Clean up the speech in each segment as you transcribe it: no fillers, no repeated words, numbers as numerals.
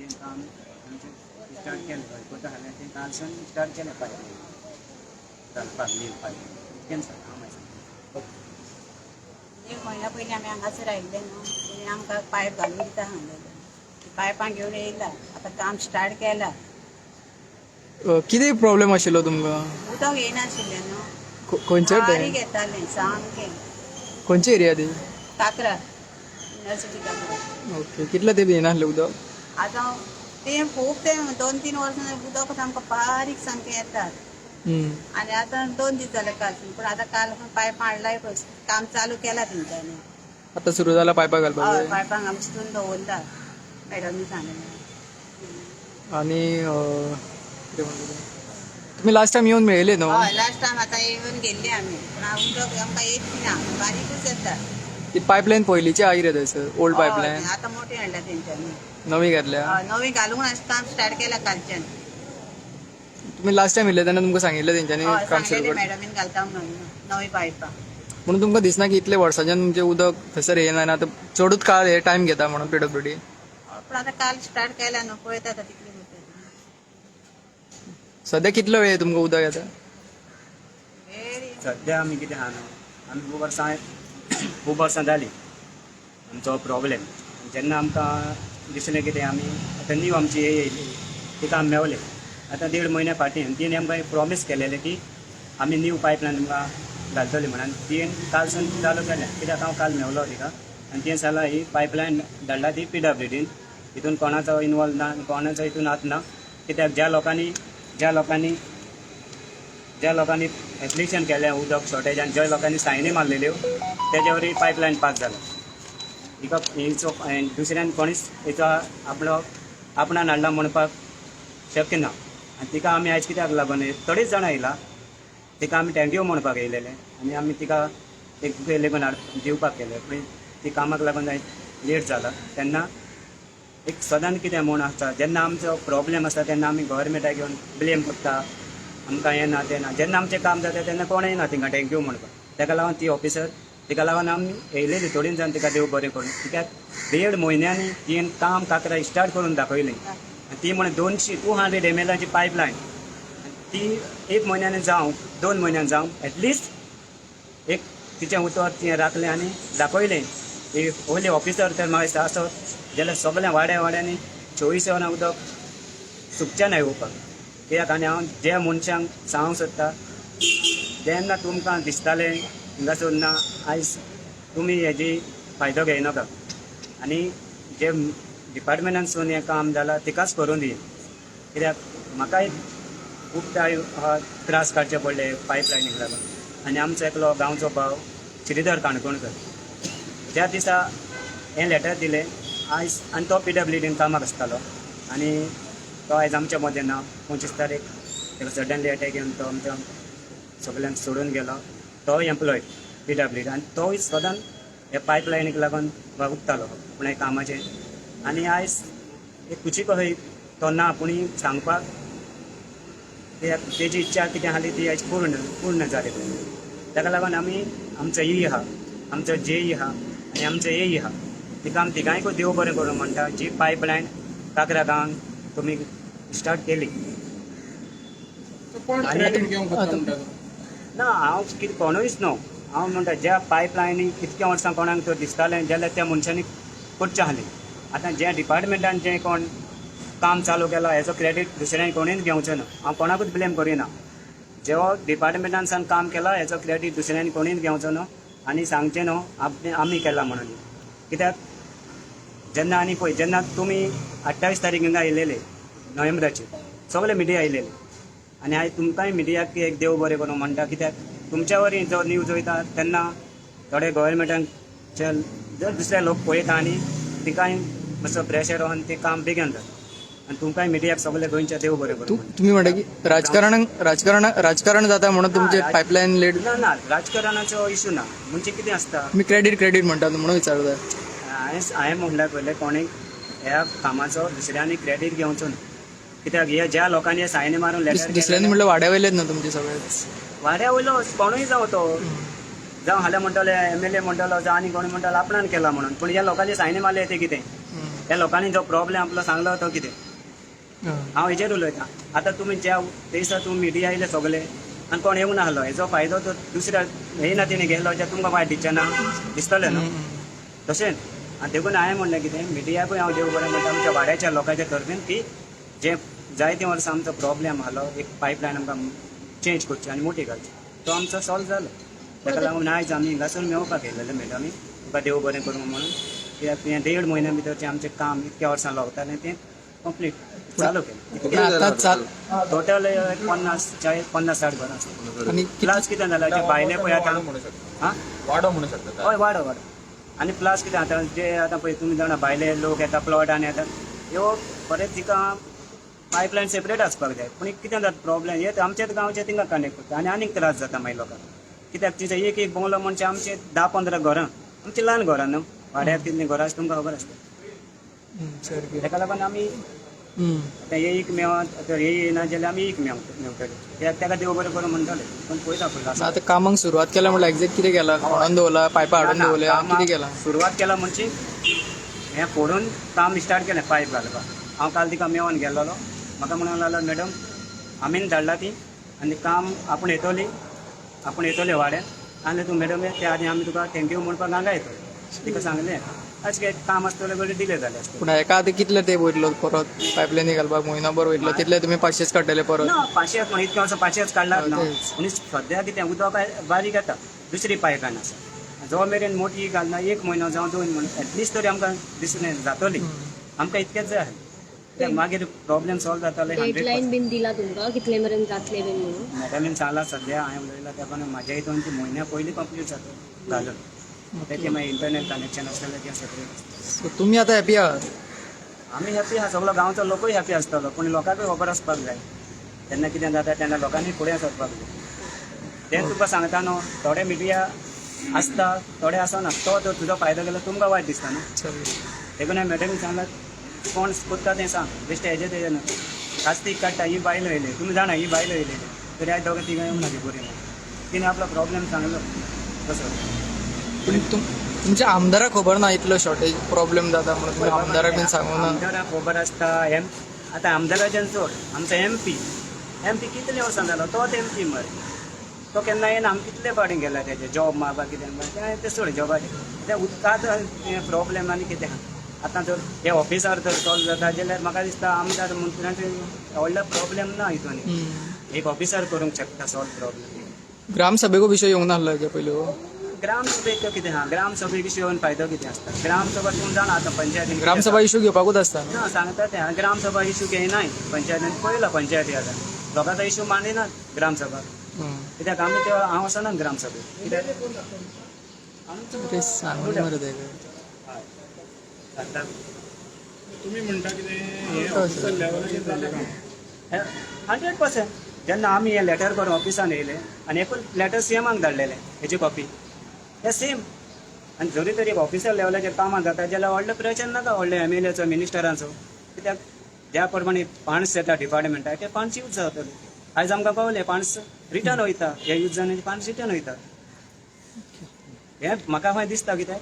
तें काम आमचें स्टार्ट केलें. हय, आसलें तें कालच्यान स्टार्ट केलें पायप घालपाक, नीव पायप. इतकें हांव मागीर सांगता. एक म्हयन्या पयलीं आमी हांगासर आयिल्ले न्हू, तेणी आमकां पायप घालून दिता सांगलेलें. पायपां घेवन येयला, आतां काम स्टार्ट केलां. कितें प्रॉब्लेम आशिल्लो तुमकां? उदक येयनाशिल्लें न्हू. खंयचे बारीक ते येतालें सामकें. खंयची एरिया ती? काकरा, युनिवर्सिटी काकरा. ओके, कितले तेंप येयनासलें उदक? आतां तें खूब तें 2-3 वर्सां उदक सामकें बारीक सामकें येता. आनी आतां 2 दीस जाले कालसून, पूण आतां काल पायप हाडलाय, पळय, काम चालू केलां तेंच्यांनी. आतां सुरू जाला पायपां हय. घालपाक? पायपांक आमी चितून दवरला, मॅडमी सांगलें. आनी कितें म्हणटा तें? तुमी लास्ट टायम येवन मेळिल्ले न्हू? हय, लास्ट टायम आतां येवन गेल्ली आमी, पूण उदक आमकां येत ना, बारीकूच येता. ती पायपलायन पयलींची आहा कितें थंयसर, ओल्ड पायपलायन? हय, आतां मोठी हाडल्या तेंच्यांनी. नवी घातल्या? हय, नवी घालूंक काम स्टार्ट केलां कालच्यान. तुमी लास्ट टायम येयल्ले तेन्ना तुमकां सांगिल्लें तेंच्यांनी हय. काम सुरू सांगलेलें करता? मॅडमीन, घालता म्हणून नवी पायपां. म्हणून तुमकां दिसना की इतले वर्साच्यान तुमचें उदक थंयसर येयना आनी आतां चडूच काळ हे टायम घेता म्हणून पीडब्ल्यूडी? हय, पूण आतां काल स्टार्ट केला न्हू, पळयता आतां कितले करता. सद्या कितलो वेळ तुमकां उदक येता? वेळ सद्या आमी कितें आहा न्हू, आमी खूब वर्सां, खूब वर्सां जालीं आमचो प्रॉब्लेम. जेन्ना आमकां दिसलें कितें, आमी आतां नीव आमची हे येयली, तिका आमी मेवले आतां देड म्हयन्या फाटीं आनी तिणें आमकां एक प्रॉमीस केलेलें की आमी नीव पायपलायन तुमकां घालतली म्हणून. तिणें कालसून चालू केलें, कित्याक हांव काल मेवलो तिका आनी तिणें सांगलां, ही पायपलायन धाडला ती पीडब्ल्यूडीन, हितून कोणाचो इनवॉल्व ना आनी कोणाचो हितून हात ना. कित्याक ज्या लोकांनी एप्लिकेशन केलें उदक शॉर्टेज आनी ज्या लोकांनी सायनी मारलेल्यो, तेज्या वरवीं पायपलायन पास जाला. हिका हिचो दुसऱ्यान कोणीच हेचो आपलो आपणान हाडला म्हणपाक शक्य ना. आनी तिका आमी आयज कित्याक लागून थोडीच जाणां येयला, तिका आमी thank you म्हणपाक येयलेले आनी आमी तिका एक बुके लेगून हाड दिवपाक केले, पूण ती कामाक लागून आयज लेट जाला. तेन्ना एक सदांच कितें म्हूण आसता, जेन्ना आमचो प्रॉब्लेम आसता तेन्ना आमी गव्हर्मेंटाक घेवन ब्लेम करता, आमकां हें ना, तें ना. जेन्ना आमचें काम जाता तेन्ना कोण येना थिंगा thank you म्हणपाक. ताका लागून ती ऑफिसर, तिका लागून आमी येयलेली थोडीं जाण तिका देव बरें करूं, कित्याक देड म्हयन्यांनी तिणें काम काकरा स्टार्ट करून दाखयलें. आनी ती म्हण 200, 200 एमएलाची पायपलायन ती एक म्हयन्यान जावं, 2 म्हयन्यान जावं, एटलिस्ट एक तिचें उतर तिणें राखलें आनी दाखयलें. ही वयली ऑफिसर तर म्हाका दिसता आसत जाल्यार सगळ्या वाड्या वाड्यांनी 24 वरां उदक सुकचें ना येवपाक. कित्याक आनी हांव ज्या मनशांक सांगूंक सोदता, जेन्ना तुमकां दिसतालें हिंगासर ना, आयज तुमी हेजी फायदो घेयनाका आनी जे डिपार्टमेंटानसून हें काम जालां तिकाच करूं दी. कित्याक म्हाकाय खूब त्रास काडचे पडले पायप लायनीक लागून. आनी आमचो एकलो गांवचो भाव श्रीधर काणकोणकर, ज्या दिसा हें लेटर दिलें आयज, आनी तो पीडब्ल्यूडीन कामाक आसतालो आनी तो आयज आमच्या मदें ना. 25 तारीख ताका सडनली अटॅक येवन तो आमच्या सगल्यांक सोडून गेलो. तोय एम्प्लॉयड पीडब्ल्यूडी आनी तोय सदांच हे पायप लायनीक लागून वावुरतालो पूण हे कामाचें. आनी आयज एक कुशीक कसो तो ना, पूण सांगपाक कित्याक तेजी इच्छा कितें आसली ती आयज पूर्ण पूर्ण जाली. ताका लागून आमी आमचो ई आहा, आमचो जे ई आहा आनी आमचो ए आहा, तिका आमी तिगांयकूय देव बरें करूं म्हणटा, जी पायप लायन काकरा गांवांत तुमी स्टार्ट केली. कोण क्रेडीट घेवंक सोदता म्हणटा तूं? ना, हांव कितें कोणूच न्हू. हांव म्हणटा, ज्या पायप लायनी इतक्या वर्सां कोणाक तर दिसतालें जाल्यार त्या मनशांनी करचें आसलें. आतां ज्या डिपार्टमेंटान जें कोण काम चालू केलां, हेचो क्रेडीट दुसऱ्यांनी कोणीच घेवचें ना. हांव कोणाकूच ब्लेम करिना. जो डिपार्टमेंटान सान काम केलां, हेचो क्रेडीट दुसऱ्यांनी कोणीच घेवचो न्हू आनी सांगचें न्हू आपणे आमी केलां म्हणून. कित्याक जेन्ना आनी पळय, जेन्ना तुमी 28 तारीख हिंगा येयलेले नोव्हेंबराचे, सगळे मिडिया येयलेले आनी आयज तुमकांय मिडियाक एक देव बरें करूं म्हणटा, कित्याक तुमच्या वरवीं जो न्यूज वयता तेन्ना थोडे गव्हर्मेंटाचे जर दुसरे लोक पळयता आनी तिकाय मातसो प्रेशर जावन तें काम बेगीन जाता. आनी तुमकांय मिडियाक सगळे गोंयच्या देव बरें करूं म्हणटा. तुमी म्हणटा की राजकारण राजकारण राजकारण जाता म्हणून तुमचे पायपलायन लेट? ना ना, राजकारणाचो इशू ना. म्हणजे कितें आसता, तुमी क्रेडीट क्रेडीट म्हणटा म्हणून विचारता. हांवें म्हणल्यार पयलें कोणें ह्या कामाचो दुसऱ्यांनी क्रेडीट घेवचो न्हू, कित्याक हे ज्या लोकांनी हे सायनी मारून लेटर दुसऱ्यांनी म्हणल्यार वाड्या वयलेच न्हू तुमचे सगळे? वाड्या वयलो कोणूय जावं, तो जावं हाल्यां म्हणटले एमएलए म्हणटलो, जावं आनी कोण म्हणटलो आपणान केला म्हणून, पूण ह्या लोकांनी सायनी मारले ते कितें? त्या लोकांनी जो प्रॉब्लेम आपलो सांगलो तो कितें हांव हेजेर उलयतां. आतां तुमी ज्या दिसा तुमी मिडिया येयले सगळे आनी कोण येवंक नासलो, हेजो फायदो तो दुसऱ्या येयना तेणी गेलो जे तुमकां वायट दिसचें ना, दिसतलें न्हू तशेंच. आनी देखून हांवें म्हणलें कितें मिडियाकूय हांव देव बरें म्हणटा आमच्या वाड्याच्या लोकांच्या तर्फेन की जे जायते वर्सां आमचो प्रॉब्लेम आसलो एक पायपलायन आमकां चेंज करची आनी मोठी घालची, तो आमचो सॉल्व जालो. ताका लागून आयज आमी हिंगासर मेळपाक येयलेले मॅडमी, तुका देव बरें करूं म्हणून, कित्याक हें 1.5 म्हयन्या भितर जें आमचें काम इतक्या वर्सां लागतालें तें कंप्लीट चालू केलें. आतां चाल टोटल 50 40 50 60 घरां आसा. आनी प्लस कितें जालां जे भायले पळय आतां म्हणू शकता, हां वाडो म्हणू शकता. हय वाडो वाडो. आनी प्लस कितें आतां जे आतां पळय तुमी जाणा भायले लोक येता प्लॉट आनी येता ह्यो बरें तिका पायपलायन सेपरेट आसपाक जाय. पूण कितें जाता प्रॉब्लेम हे आमच्याच गांवचे तिंगा कनेक्ट करता आनी आनीक त्रास जाता मागीर लोकांक, कित्याक तिचे एक एक बंगलो म्हणजे आमचे 10-15 घरां, आमची ल्हान घरां न्हू, वाड्यार कितलीं घरां आसा तुमकां खबर आसता. सारकें. ताका लागून आमी आतां एक मेवत तर हे येयना जाल्यार आमी एक मेवतले, कित्याक ताका देव बरें करूं म्हणटले, पूण पळयता फुडलो आसा. आतां कामाक सुरवात केल्या म्हणल्यार एक्झॅक्ट कितें केलां? खणोन दवरला, पायपां हाडून ना, दवरल्या, कामाक कितें केलां? सुरवात केला म्हणजे हें फोडून काम स्टार्ट केलें पायप घालपाक. हांव काल तिका मेळोन गेल्लो, म्हाका म्हणूंक लागलो मॅडम आमीन धाडला ती आनी काम आपूण येतली, आपूण येतली वाड्यार आनी तूं मॅडम त्या आदी आमी तुका thank you म्हणपाक हांगा येतली. तिका सांगलें अशें कितें काम आसतलें जाल्यार डिले जालें आसतलें. पूण हेका आतां कितले तेंप वयतलो परत पायपलायनी घालपाक? म्हयनो भर वयतलो, तितले तुमी 500 काडटले परत? ना 500 म्हण इतकें वर्सां 500 काडलात ना, तेच. पूण सद्या कितें उदक बारीक येता, दुसरी पायपलायन आसा, जो मेरेन मोठी घालना 1 म्हयनो जावं 2 म्हयनो एटलिस्ट तरी आमकां दिसलें जातली, आमकां इतकेंच जाय आसलें. मागीर प्रॉब्लेम सॉल्व जाताले 100%. डेडलायन बीन दिला तुमकां कितले मेरेन जातले बीन म्हणून? मॅडमीन सांगलां सद्या हांवें उलयलां त्या प्रमाणे म्हाज्या हितून ती म्हयन्या पयलीं कंप्लीट जाता घालून, तेचें मागीर इंटरनल कनेक्शन आसतलें तें सेपरेट. सो तुमी आतां हॅपी आहात? आमी हॅपी आहा, सगळो गांवचो लोकूय हॅपी आसतलो, पूण लोकांकूय खबर आसपाक जाय तेन्ना कितें जाता तेन्ना लोकांनी फुडें सरपाक जाय. तें तुका सांगता न्हू, थोडे मिडिया आसता थोडे आसना, तो तर तुजो फायदो केलो तुमकां वायट दिसता न्हू. देखून हांवें मॅडमीक सांगलां कोण कोत्ता तें सांग, बेश्टें हेजें तेजें न्हू. कास्तीक काडटा ही बायल येयली, तुमी जाणा ही बायल येयलेली तरी आयज दोगां तिगां येवंक ना बरी ना, तिणें आपलो प्रॉब्लेम सांगलो तसो. पूण तुमच्या आमदाराक खबर ना इतलो शॉर्टेज प्रॉब्लेम जाता म्हणून? तुमी आमदाराक बीन सांगू ना? आमदाराक खबर आसता. एम आतां आमदाराच्यान चड आमचो एम पी, एम पी कितले वर्सां जालो तोच एम पी मरे, तो केन्ना येना. आमी कितले फावटी गेला तेजे जॉब मारपाक कितें मारपाक, तें सोड जॉबाचें, तें उदकाचो प्रॉब्लेम आनी कितें आहा. आतां जर हे ऑफिसार जर सॉल्व जाता जाल्यार म्हाका दिसता आमदार मंत्र्यांचे व्हडलो प्रॉब्लेम ना हितून, एक ऑफिसर करूंक शकता सॉल्व प्रॉब्लेम. ग्रामसभेको विशय येवंक नासलो हेच्या पयलीं? ग्रामसभेक कितें आहा, ग्रामसभेक इशू येवन फायदो कितें आसता? ग्रामसभा तूं जाणा आतां पंचायतीन ग्रामसभा इशू घेवपाकूच आसता न्हू? ना सांगता तें, ग्रामसभा इशू घेयनाय पंचायतीन, पळयला पंचायती आतां लोकांचो इशू मांडिनात ग्रामसभा, कित्याक आमी ते हांव वचना ग्रामसभेक कित्याक अरे सांगून मरे तेका. हय. सांगता. तुम्ही म्हणटा कितें हे ऑफिसर लेवलाचेर जालें काम? 100%. जेन्ना आमी हें लेटर करून ऑफिसान येयले आनी एकूच लेटर सीएमाक धाडलेलें हेची कॉपी हे सेम, आनी जरी तरी ऑफिसर लेवलाचेर कामां जाता जाल्यार व्हडलो प्रेशर नाका व्हडले एम एल एचो मिनिस्टरांचो, कित्याक ज्या प्रमाणे फंड्स येता डिपार्टमेंटाक ते फंड्स यूज जातले. आयज आमकां कळलें फंड्स रिटर्न वयता, हे यूज जावन फंड्स रिटर्न वयता. हें म्हाका खंय दिसता कित्याक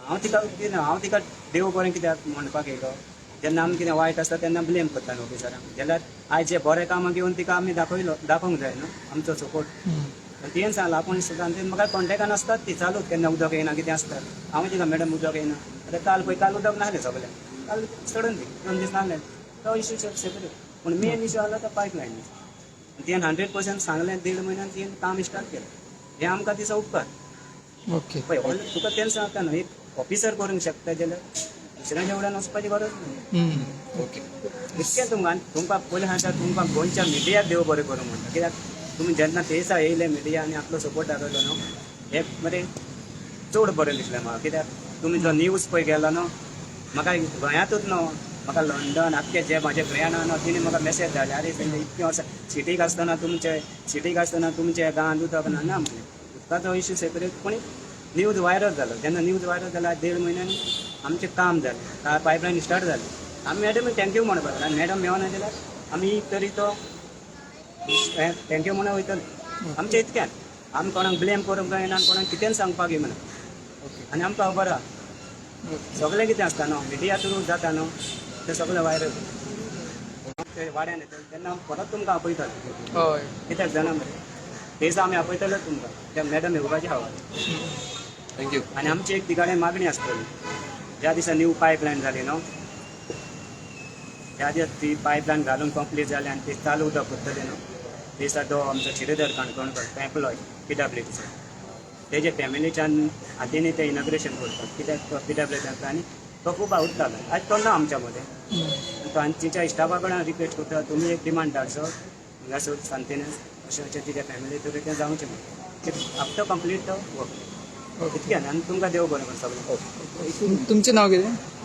हांव तिका कितें हांव तिका देव बरें कित्याक म्हणपाक येयलो, जेन्ना आमी कितें वायट आसता तेन्ना ब्लेम करता न्हू ऑफिसरांक, जाल्यार आयज जे बरें कामां घेवन तिका आमी दाखयलो दाखोवंक जाय न्हू आमचो सपोर्ट. तिणें सांगलां आपूण सुद्दां आनी म्हाका कॉन्टेक्टान आसतात ती चालूच, केन्ना उदक येयना कितें आसता, हांव तिका मॅडम उदक येयना, आतां काल पळय काल उदक नासलें सगळें, काल सडनली 2 दीस नासलें, तो इशू सेपरेट, पूण मेन इशू आसलो तो पायप लायन. तिणें 100% सांगलें, 1.5 म्हयन्यान तिणें काम स्टार्ट केलें, हें आमकां तिचो उपकार. ओके. पळय व्हडलें तुका तें सांगता न्हू, एक ऑफिसर करूंक शकता जाल्यार दुसऱ्यांच्या फुड्यान वचपाची गरज ना. ओके. इतकें तुमकां तुमकां पयलीं सांगता, तुमकां गोंयच्या मिडियाक देव बरें करूं म्हणटा, कित्याक तुमी जेन्ना थंयसा येयले मिडिया आनी आपलो सपोर्ट दाखयलो न्हू, हें मरे चड बरें दिसलें म्हाका, कित्याक तुमी जो न्यूज पळय गेलो न्हू, म्हाका गोंयांतूच न्हू म्हाका लंडन आख्खे जे म्हाजे फ्रेंड आहा न्हू तेणी म्हाका मॅसेज धाडले, आरे संजय इतकें वर्सां सिटीक आसतना तुमचे सिटीक आसतना तुमच्या गांवांत उदक ना ना म्हणलें, उदकाचो इशू सेपरेट, पूण न्यूज व्हायरल जालो, जेन्ना न्यूज व्हायरल जालो 1.5 म्हयन्यांनी आमचें काम जालें, पायपलायन स्टार्ट जालें, आमी मॅडमीक thank you म्हणपाक आनी मॅडम मेळना जाल्यार आमी तरी तो thank you म्हणून वयतले. आमचें इतकें, आमी कोणाक ब्लेम करूंक जायना आनी कोणाक कितेंच सांगपाक येना, आनी आमकां खबर आहा सगळें कितें आसता न्हू, मिडिया थ्रू जाता न्हू तें सगळें व्हायरल. ते वाड्यान येतले तेन्ना परत तुमकां आपयतले. हय. कित्याक जाणा मरे, ते दिसा आमी आपयतले तुमकां, त्या मॅडम येवपाची हवा. Thank you. आनी आमची एक तिकडे मागणी आसतली, ज्या दिसा न्यू पायपलायन जाली न्हू, ज्या दिसा ती पायपलायन घालून कंप्लीट जाली आनी ती चालू उदक करतले न्हू, ते दिसा तो आमचो शिरेधर काणकोणकर, तो एम्प्लॉय पीडब्ल्यूडीचो, तेजे फॅमिलीच्यान हातीन ते इनॉग्रेशन करतात. कित्याक तो पीडब्ल्यूडी आनी तो खूब आवडटालो. आयज तो ना आमच्या मदें. तो आनी तिच्या इश्टापा कडेन रिक्वेस्ट करता, तुमी एक डिमांड धाडचो हांगासर सांतिनेज, अशें अशें तिच्या फॅमिली थ्रू तें जावचें म्हणून, आफ्टर कंप्लीट तो वर्क. इतकें आनी तुमकां देव बरें करूं सगळें. तुमचें नांव कितें?